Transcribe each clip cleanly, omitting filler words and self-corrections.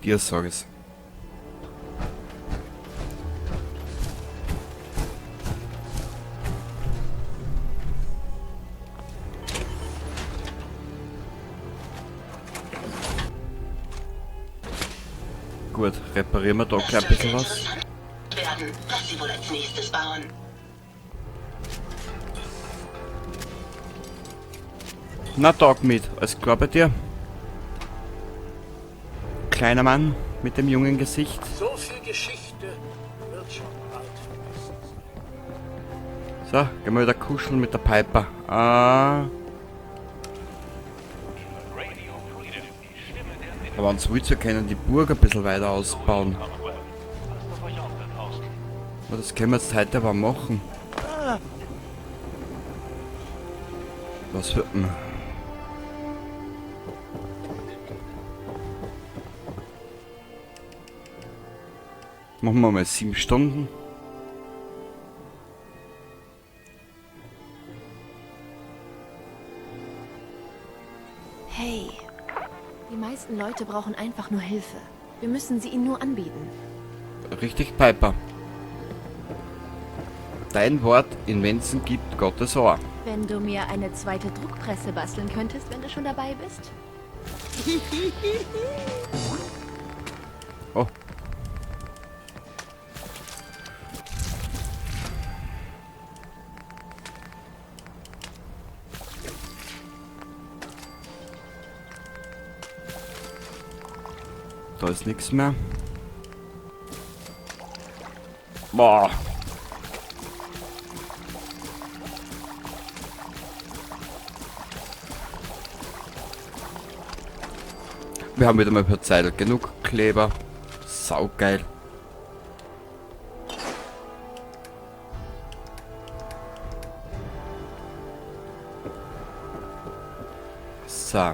Dir sag ich's. Gut, reparieren wir da gleich ein bisschen was. Werden, was sie wohl als nächstes bauen. Na, Dogmeat, alles klar bei dir? Kleiner Mann mit dem jungen Gesicht. So viel Geschichte wird schon bald vergessen sein. So, gehen wir wieder kuscheln mit der Piper. Ah. Aber uns willst, wir können die Burg ein bisschen weiter ausbauen. Aber das können wir jetzt heute aber machen. Was wird denn? Machen wir mal 7 Stunden. Hey, die meisten Leute brauchen einfach nur Hilfe. Wir müssen sie ihnen nur anbieten. Richtig, Piper. Dein Wort in Wenzen gibt Gottes Ohr. Wenn du mir eine zweite Druckpresse basteln könntest, wenn du schon dabei bist. Oh. Da ist nichts mehr. Boah. Wir haben wieder mal per Zeitl genug Kleber. Saugeil. So.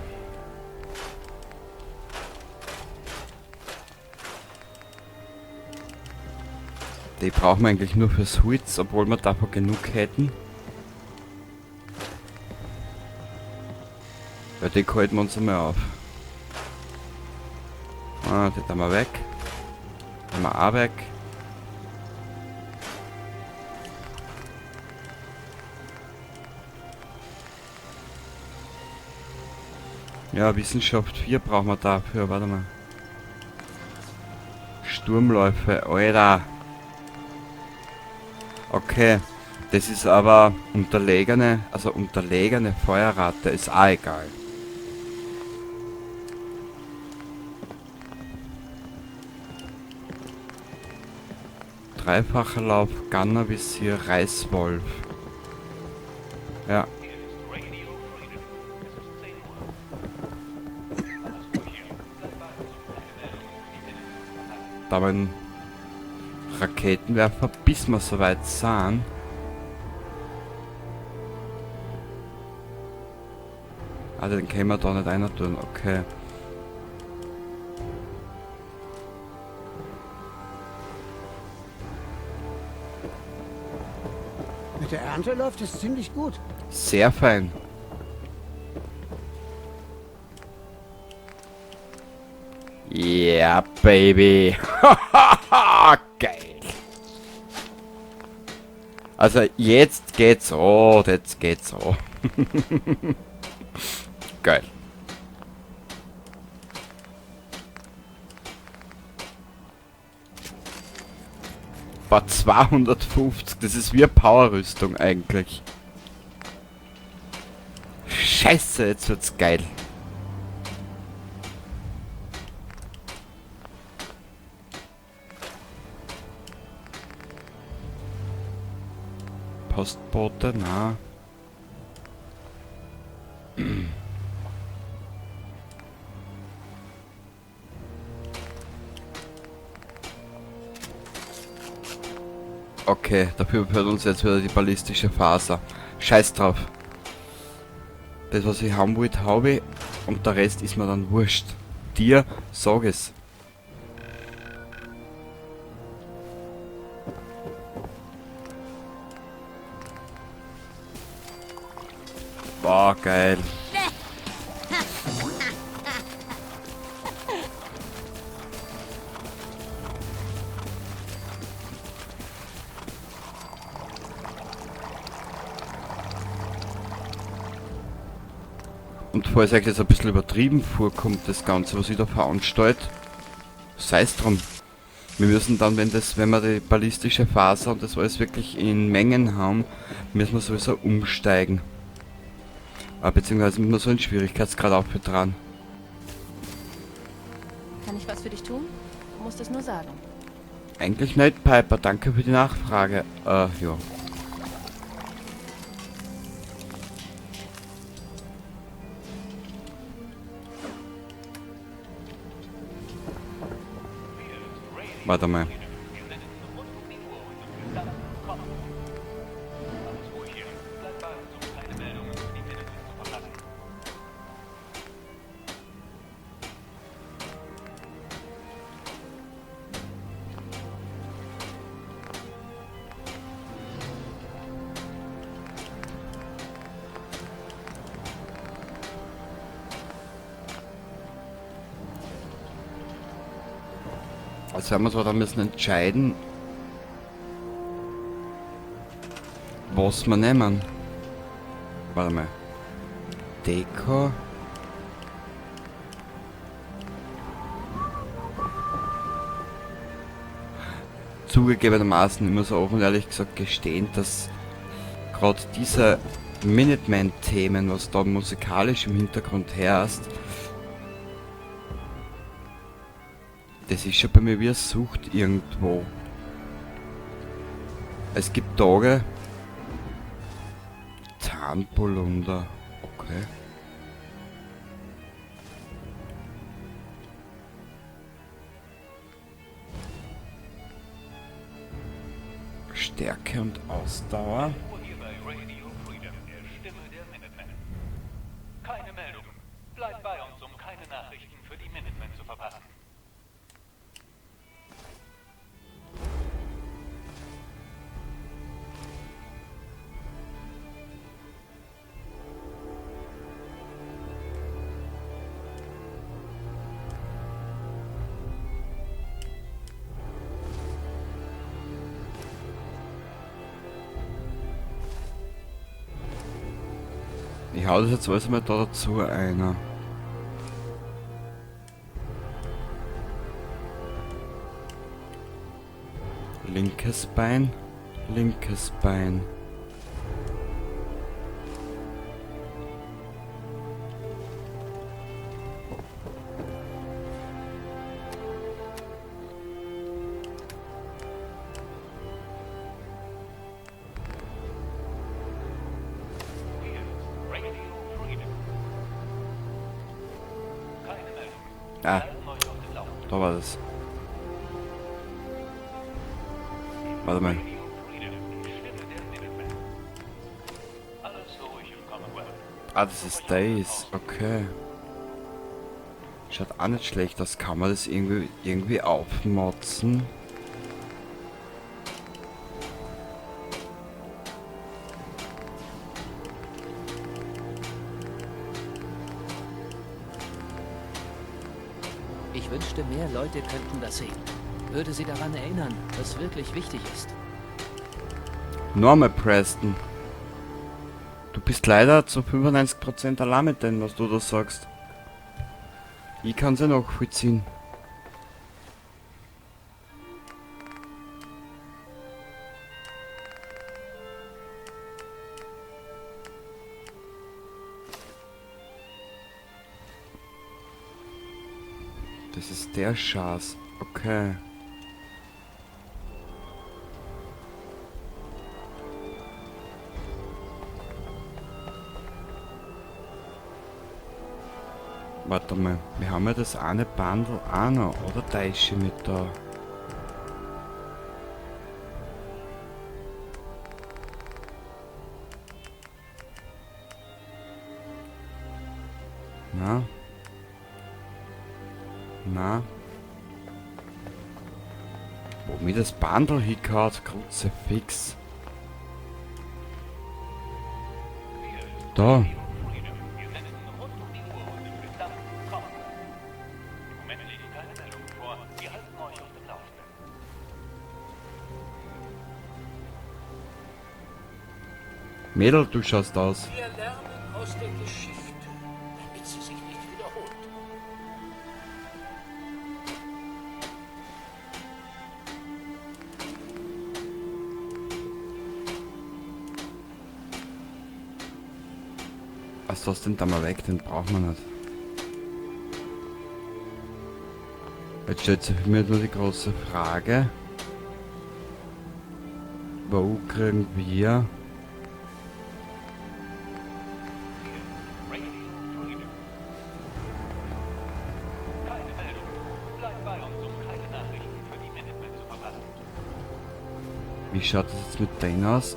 Die brauchen wir eigentlich nur fürs Holz, obwohl wir davon genug hätten. Ja, die halten wir uns einmal auf. Ah, die tun wir weg. Tun wir auch weg. Ja, Wissenschaft 4 brauchen wir dafür. Warte mal. Sturmläufe, Alter. Okay, das ist aber unterlegene Feuerrate ist auch egal. Dreifacher Lauf, Gunner-Visier, Reißwolf. Ja. Da mein Raketenwerfer, bis wir soweit sind. Ah, den können wir da nicht einer tun, okay. Mit der Ernte läuft es ziemlich gut. Sehr fein. Yeah, baby. Geil. Also jetzt geht's so, jetzt geht's so. Geil. Boah, 250, das ist wie eine Powerrüstung eigentlich. Scheiße, jetzt wird's geil. Postbote, na. Okay, dafür fehlt uns jetzt wieder die ballistische Faser. Scheiß drauf. Das, was ich haben wollte, habe ich. Und der Rest ist mir dann wurscht. Dir sag es. Boah, geil. Und falls euch das ein bisschen übertrieben vorkommt, das Ganze, was ich da veranstalt, sei es drum. Wir müssen dann, wenn wir die ballistische Faser und das alles wirklich in Mengen haben, müssen wir sowieso umsteigen. Beziehungsweise müssen wir so einen Schwierigkeitsgrad aufbetragen. Kann ich was für dich tun? Du musst es nur sagen. Eigentlich nicht, Piper. Danke für die Nachfrage. Ja. Warte mal. Also werden wir zwar dann müssen entscheiden, was wir nehmen. Warte mal. Deko. Zugegebenermaßen, ich muss auch offen ehrlich gesagt gestehen, dass gerade diese Minuteman-Themen, was da musikalisch im Hintergrund herrscht, das ist schon bei mir wie eine Sucht irgendwo. Es gibt Tage. Tarnpolunder. Okay. Stärke und Ausdauer. Hier bei Radio Freedom, der Stimme der Minutemen. Keine Meldungen. Bleibt bei uns, um keine Nachrichten für die Minutemen zu verpassen. Ich hau das jetzt alles mal da dazu einer. Linkes Bein, linkes Bein. Ah, da war das. Warte mal. Ah, das ist Days. Okay. Schaut auch nicht schlecht aus. Kann man das irgendwie aufmotzen? Ich wünschte, mehr Leute könnten das sehen. Würde sie daran erinnern, was wirklich wichtig ist. Normal Preston. Du bist leider zu 95% allein mit dem, was du da sagst. Ich kann's ja nachvollziehen. Das ist der Schatz. Okay. Warte mal, wir haben ja das eine Bundle auch noch, oder Teiche mit da? Na? Na? Wo mir das Bundle hingehaut, Kruzifix. Da. Mädel, du schaust aus. Wir lernen aus der Geschichte, Was lass den da mal weg, den braucht man nicht. Jetzt stellt sich für mich nur die große Frage. Wo kriegen wir... Radio Freedom. Keine Meldung. Bleib bei uns, um keine Nachrichten für die Minutemen zu verpassen. Wie schaut das jetzt mit denen aus?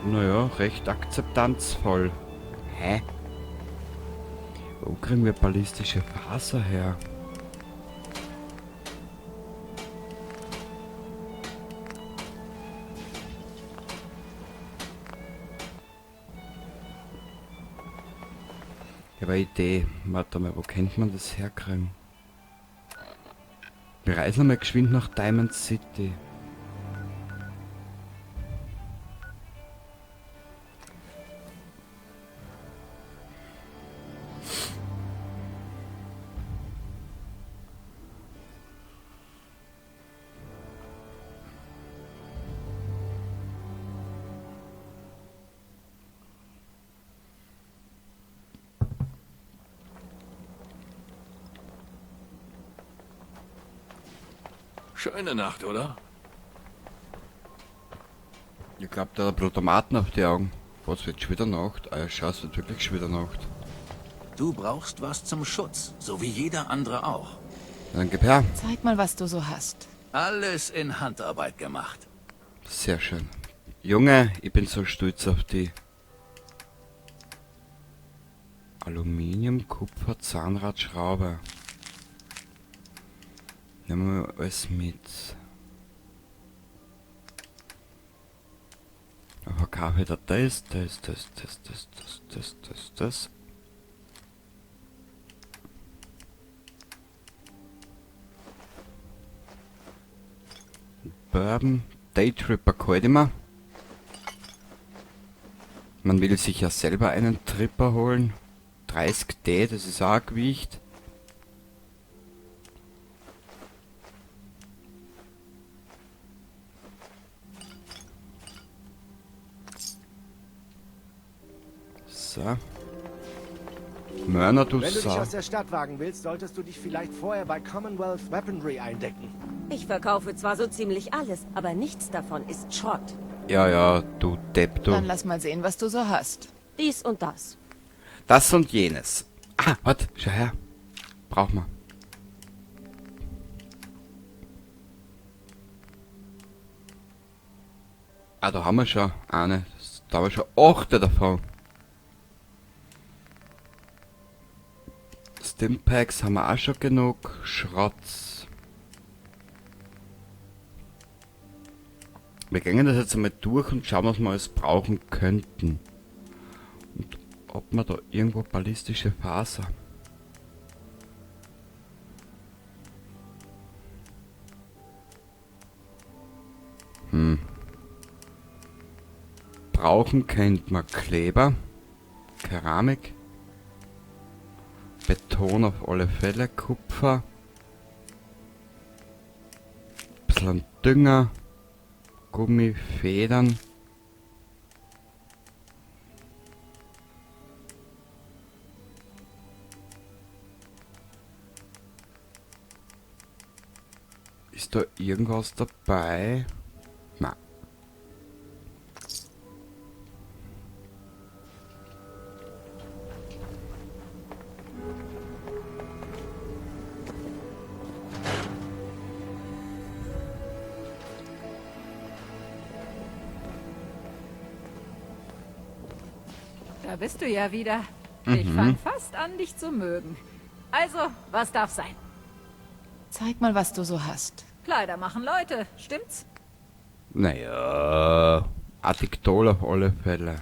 Naja, recht akzeptanzvoll. Hä? Wo kriegen wir ballistische Faser her? Ich habe eine Idee. Warte mal, wo kennt man das herkriegen? Wir reisen einmal geschwind nach Diamond City. Schöne Nacht, oder? Ich glaub, der hat ein paar Tomaten auf die Augen. Was wird schon wieder Nacht? Ah ja, schau, es wird wirklich schon wieder Nacht. Du brauchst was zum Schutz, so wie jeder andere auch. Dann gib her. Zeig mal, was du so hast. Alles in Handarbeit gemacht. Sehr schön. Junge, ich bin so stolz auf die. Aluminium, Kupfer, Zahnradschraube. Nehmen wir alles mit. Verkaufe da das, das, das, das, das, das, das, das, das. Bourbon, Daytripper geholt immer. Man will sich ja selber einen Tripper holen. 30D, das ist auch ein Gewicht. So. Mörner, du Wenn du dich Sau. aus der Stadt wagen willst, solltest du dich vielleicht vorher bei Commonwealth Weaponry eindecken. Ich verkaufe zwar so ziemlich alles, aber nichts davon ist Schrott. Ja, ja, du Depp, du. Dann lass mal sehen, was du so hast. Dies und das. Das und jenes. Ah, warte, schau her. Brauch mal. Ah, da haben wir schon eine. Da haben wir schon 8 davon. Stimpacks haben wir auch schon genug. Schrotz. Wir gehen das jetzt einmal durch und schauen, was wir alles brauchen könnten. Und ob wir da irgendwo ballistische Faser. Brauchen könnte man Kleber, Keramik, Beton auf alle Fälle, Kupfer, ein bisschen Dünger, Gummi, Federn. Ist da irgendwas dabei? Na. Da bist du ja wieder. Ich fang fast an, dich zu mögen. Also, was darf sein? Zeig mal, was du so hast. Kleider machen Leute, stimmt's? Naja, Addictol auf alle Fälle.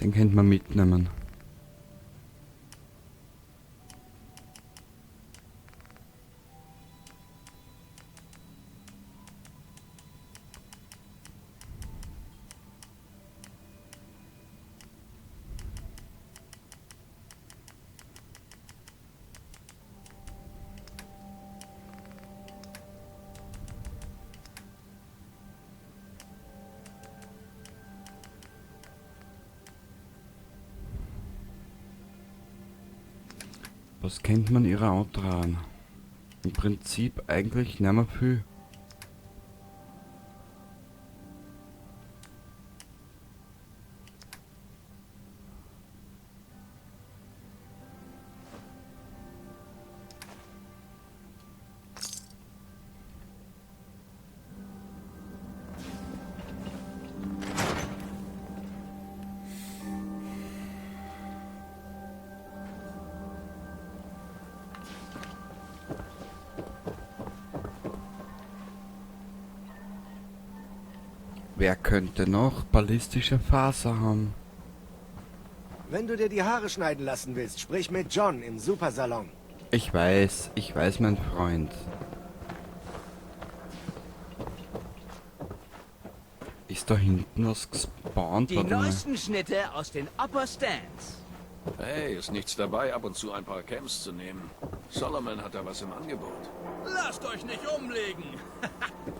Den könnte man mitnehmen. Was kennt man ihrer antragen? Im Prinzip eigentlich nicht mehr viel. Wer könnte noch ballistische Faser haben? Wenn du dir die Haare schneiden lassen willst, sprich mit John im Supersalon. Ich weiß, mein Freund. Ist da hinten was gespawnt? Die neuesten Schnitte aus den Upper Stands. Hey, ist nichts dabei, ab und zu ein paar Camps zu nehmen. Solomon hat da was im Angebot. Lasst euch nicht umlegen!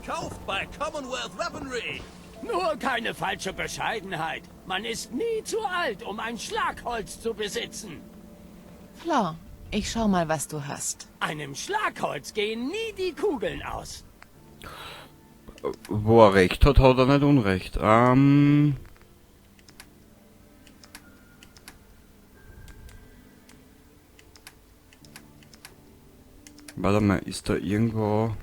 Kauft bei Commonwealth Weaponry! Nur keine falsche Bescheidenheit. Man ist nie zu alt, um ein Schlagholz zu besitzen. Klar, ich schau mal, was du hast. Einem Schlagholz gehen nie die Kugeln aus. Wo er recht hat, hat er nicht Unrecht. Warte mal, ist da irgendwo...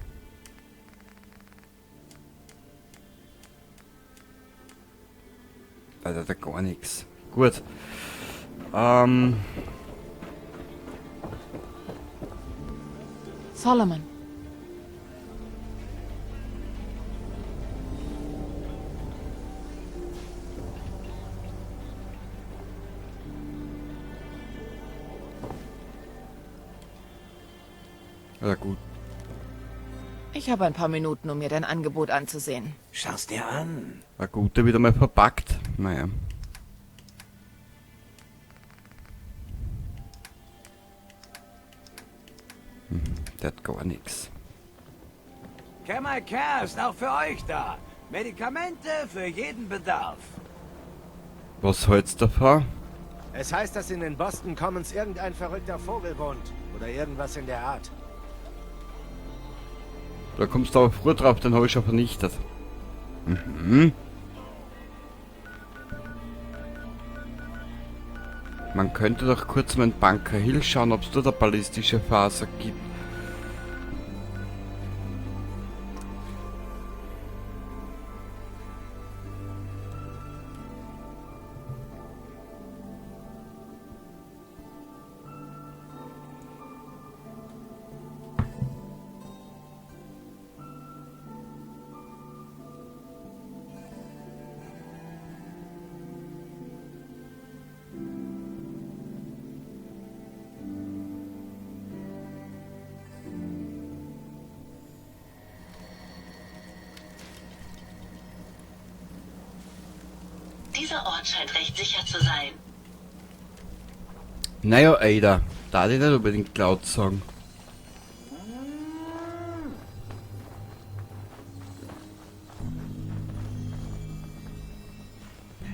Alter, da gar nichts. Gut. Solomon. Ja, gut. Ich habe ein paar Minuten, um mir dein Angebot anzusehen. Schau's dir an. War gut, wieder mal verpackt. Naja. Der hat gar nichts. Camel Care ist auch für euch da. Medikamente für jeden Bedarf. Was hältst du davon? Es heißt, dass in den Boston Commons irgendein verrückter Vogel wohnt. Oder irgendwas in der Art. Da kommst du aber früh drauf, den habe ich schon vernichtet. Mhm. Man könnte doch kurz mal in Bunker Hill schauen, ob's dort eine ballistische Faser gibt. Dieser Ort scheint recht sicher zu sein. Naja, Ada, da ich nicht unbedingt laut sagen.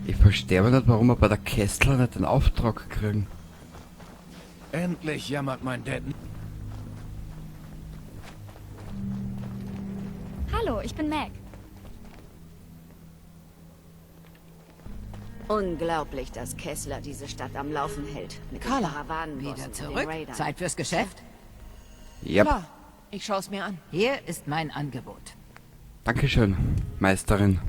Ich verstehe aber nicht, warum wir bei der Kessler nicht den Auftrag kriegen. Endlich jammert mein Dad. Hallo, ich bin Meg. Unglaublich, dass Kessler diese Stadt am Laufen hält. Mit den Carla, Karawanenbossen Wieder und den zurück? Raidern. Zeit fürs Geschäft? Yep. Klar, ich schau's mir an. Hier ist mein Angebot. Dankeschön, Meisterin.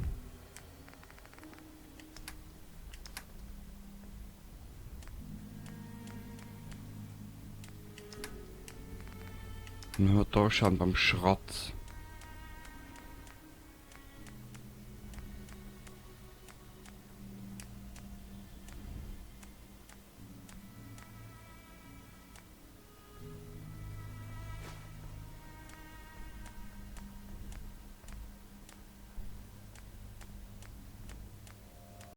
Nur da schauen beim Schrott.